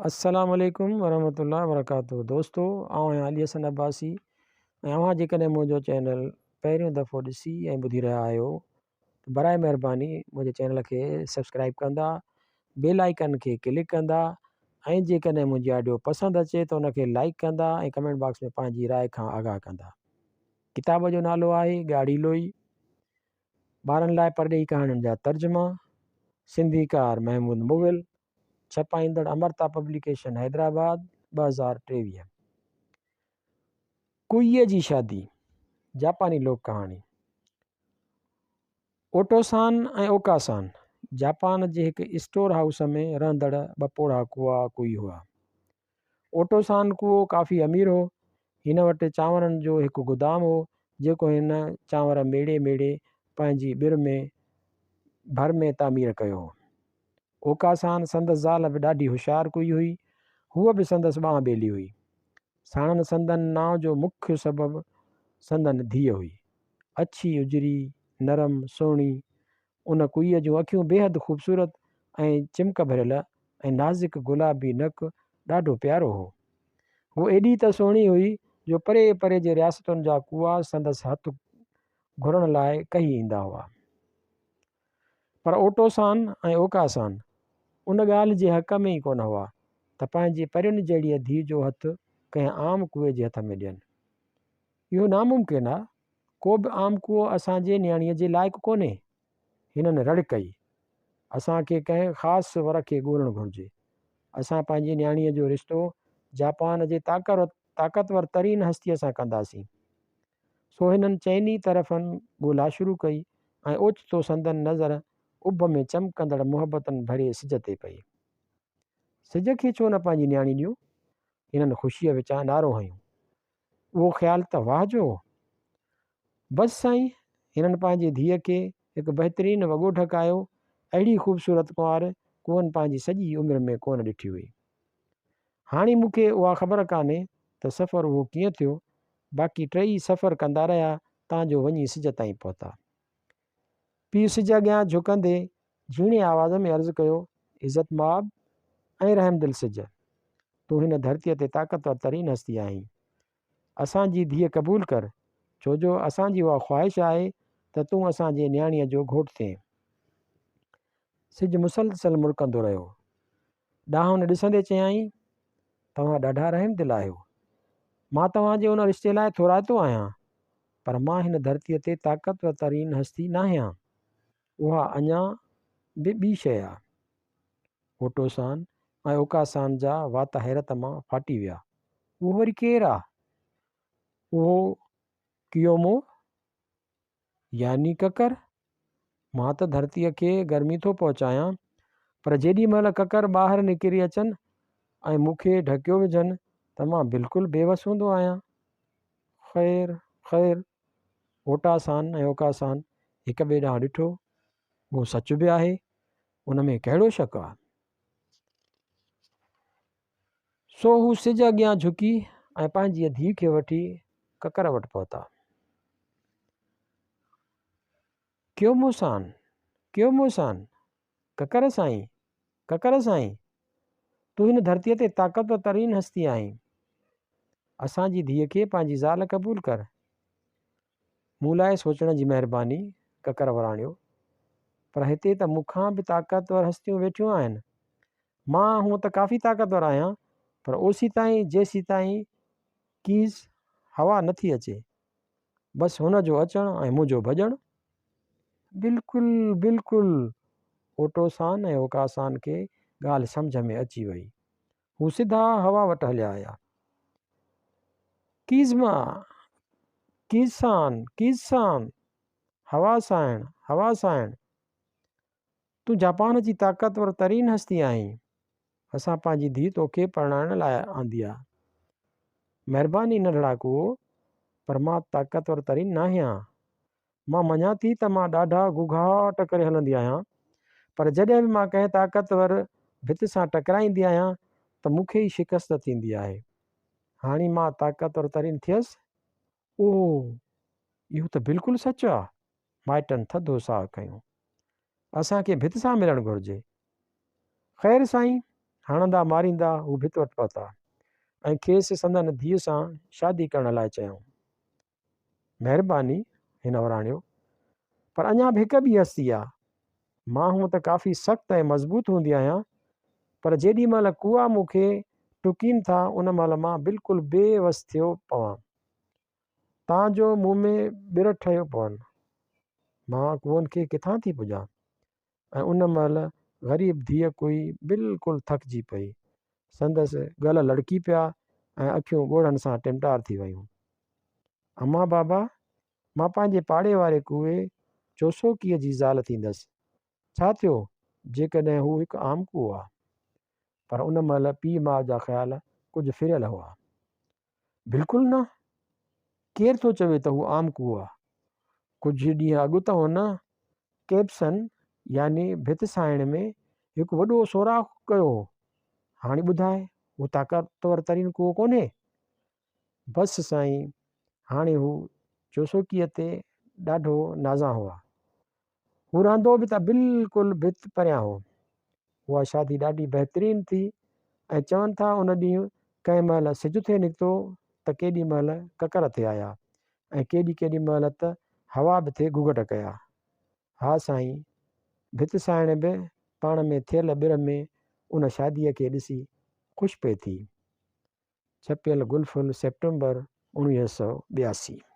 السلام عليڪم ورحمة الله وبرڪاته دوستو آئون آهيان علي حسن عباسي ۽ اوهان جيڪڏهن منهنجو چينل پهريون دفعو ڏسي ۽ ٻڌي رهيا آهيو ته برائي مهرباني منهنجي چينل کي سبسڪرائب ڪندا بيل آئيڪن کي ڪلڪ ڪندا ۽ جيڪڏهن منهنجي آڊيو پسند اچي ته ان کي لائڪ ڪندا ۽ ڪمينٽ باڪس ۾ پنهنجي راء کان آگاهه ڪندا ڪتاب جو نالو آهي ڳاڙهي لوئي ٻارن لاء پرڏيهي ڪهاڻين جا ترجما سنڌيڪار محمود مغل ڇپائيندڙ امرتا پبليڪيشن حيدرآباد 2023. ڪوئي جي شادي، جاپاني لوڪ ڪهاڻي. اوٽوسان ۽ اوڪاسان جاپان جي هڪ اسٽور هائوس ۾ رهندڙ ٻه پوڙها ڪوئا ڪوئي هئا. اوٽوسان ڪوئو ڪافي امير هو. هن وٽ چانورن جو هڪ گدام هو، جيڪو هن چانور ميڙي ميڙي پنهنجي ٻر ۾ ڀر ۾ تعمير ڪيو هو. اوڪاسان سندس زال به ڏاڍي هوشيار ڪوئي هئي. هوء به سندس ٻانهن ٻيلي هئي. ساڻن سندن نانء جو مکيه سبب سندن ڌيء هئي. اڇي، اجري، نرم، سهڻي، ان ڪوئيء جون اکيون بيحد خوبصورت ۽ چمڪ ڀريل ۽ نازڪ گلابي نڪ ڏاڍو پيارو هو. هوء ايڏي ته سهڻي هئي جو پري پري جي رياستن جا ڪوئا سندس هٿ گهرڻ لاء ڪهي ايندا هئا. پر اوٽوسان ۽ اوڪاسان ان ڳالهه جي حق ۾ ئي ڪونه هئا ته پنهنجي پرين جهڙيء ڌيء جو هٿ ڪنهن عام ڪوئي جي هٿ ۾ ڏين. اهو ناممڪن آ، ڪو به عام ڪوئو اسان جي نياڻيء جي لائق ڪونهي. هنن رڙ ڪئي. اسان کي ڪنهن خاص ور کي ڳولڻ گهرجي. اسان پنهنجي نياڻيء جو رشتو جاپان جي طاقتور ترين هستيء سان ڪنداسين. سو هنن چئني طرفن ڳولا شروع ڪئي ۽ اوچتو سندن نظر اڀ ۾ چمڪندڙ محبتن ڀريي سج تي پئي. سج کي ڇو نه پنهنجي نياڻي ڏيون؟ هنن خوشيء وچان نعرو هنيو. اهو خيال ته واهه جو هو. بس سائين، هنن پنهنجي ڌيء کي هڪ بهترين وڳو ڍڪايو. اهڙي خوبصورت ڪنوار ڪوئن پنهنجي سڄي عمر ۾ ڪونه ڏٺي هئي. هاڻي مون کي اها خبر ڪانهي ته سفر اهو ڪيئن ٿيو، باقي ٽيئي سفر ڪندا رهيا تان جو وڃي سج تائين پهتا. پيء سج اڳيان جهڪندي جهيڻي آواز ۾ عرض ڪيو، عزت مآب ۽ رحمدل سج! تون هن ڌرتيء تي طاقتور ترين هستي آهين. اسان جي ڌيء قبول ڪر، ڇو جو اسان جي اها خواهش آهي ته تون اسان جي نياڻيء جو گهوٽ ٿئين. سج مسلسل مرڪندو رهيو. ڏانهن ڏسندي چيائين، توهان ڏاڍا رحم دل آهيو. مان توهان جي ان رشتي لاء ٿورائتو آهيان، پر مان هن ڌرتيء تي طاقتور ترين هستي ناهيان. اها اڃا به ٻي شيء آ. اوٽوسان ۽ اوڪاسان جا وات حيرت مان ڦاٽي ويا. اهو وري ڪير آ؟ اهو ڪيومو يعني ڪڪر؟ مان ته ڌرتيء کي گرمي ٿو پهچايان، پر جيڏي مهل ڪڪر ٻاهر نڪري اچن ۽ مون کي ڍڪيو وجهن ته مان بلڪل بيوس هوندو آهيان. خير، خير. اوٽاسان ۽ اوڪاسان هڪ ٻئي ڏانهن ڏٺو. اهو سچ به آهي، ان ۾ ڪهڙو شڪ آ؟ سو هو سج اڳيان جهڪي ۽ پنهنجيء ڌيء کي وٺي ڪڪر وٽ پهتا. ڪيوموسان! ڪيوموسان! ڪڪر سائين! ڪڪر سائين! تون هن ڌرتيء تي طاقتور ترين هستي آهين. اسان جي ڌيء کي پنهنجي زال قبول ڪر. مون لاء سوچڻ جي مهرباني، ڪڪر وراڻيو. پر هتي ته مون کان به طاقتور هستيون ويٺيون آهن. مان هونء ته ڪافي طاقتور آهيان، پر اوسيتائين جيسيتائين ڪيز هوا نه ٿي اچي. بس هن جو اچڻ ۽ منهنجو ڀڄڻ. بلڪل بلڪل! اوٽوسان ۽ اوڪاسان کي ڳالهه سمجهه ۾ اچي وئي. هو سڌا هوا وٽ هليا آيا. ڪيزما! ڪيزسان! ڪيزسان! هوا سائڻ! هوا سائڻ! تون جاپان جي طاقتور ترين هستي آهين. اسان پنهنجي ڌيء توکي پرڻائڻ لاء آندي آ. مهرباني ننڍڙا ڪوئو، پر مان طاقتور ترين ناهيان. مان مڃان ٿي ته مان ڏاڍا گهگهاٽ ڪري هلندي آهيان، پر جڏهن به مان ڪنهن طاقتور ڀت سان ٽڪرائيندي آهيان ته مون کي ئي شڪست ٿيندي آهي. هاڻي مان طاقتور ترين ٿيس؟ اوهه! اهو ته بلڪل سچ آ. مائٽن ٿڌو ساهه کنيو. اسان کي ڀت سان ملڻ گهرجي. خير سائين، هڻندا ماريندا هو ڀت وٽ پهتا ۽ کيس سندن ڌيء سان شادي ڪرڻ لاء چيائون. مهرباني، هن وراڻيو، پر اڃا به هڪ ٻي هستي آ. مان هونء ته ڪافي سخت ۽ مضبوط هوندي آهيان، پر جيڏي مهل ڪوئا مون کي ٽڪين ٿا، ان مهل مان بلڪل بي وس ٿيو پوان. تان جو مون ۾ ٻر ٺهيو پون. مان ڪوئن کي ڪٿان ٿي پڄان؟ ۽ ان مهل غريب ڌيء ڪوئي بلڪل ٿڪجي پئي. سندس ڳل لڙڪي پيا ۽ اکيون ڳوڙهن سان ٽمٽار ٿي ويون. امان بابا، مان پنهنجي پاڙي واري ڪوئي چوسوڪيء جي زال ٿيندس. ڇا ٿيو جيڪڏهن هو هڪ عام ڪوئو آ؟ پر ان مهل پيء ماء جا خيال ڪجهه ڦريل هئا. بلڪل نه! ڪير ٿو چوي ته هو عام ڪوئو آ؟ ڪجهه ڏينهن اڳ ته هن ڪيپسن يعني ڀت سائڻ ۾ هڪ وڏو سوراخ ڪيو هو. هاڻي ٻڌاء، هو طاقتور ترين ڪوئو ڪونهي؟ بس سائين، هاڻي هو چوسوڪيء تي ڏاڍو نازان هئا. هو رهندو به ته بلڪل ڀت پريان هو. اها شادي ڏاڍي بهترين ٿي ۽ چون ٿا ان ڏينهن ڪنهن مهل سج ٿي نڪتو ته ڪيڏي مهل ڪڪر ٿي آيا ۽ ڪيڏي ڪيڏي مهل ته هوا به ٿي گهگهٽ ڪيا. ها سائين، ڀت سائڻ به پاڻ ۾ ٿيل ٻر ۾ ان شاديء کي ڏسي خوش پئي ٿي. ڇپيل گل ڦل سيپٽمبر 1982.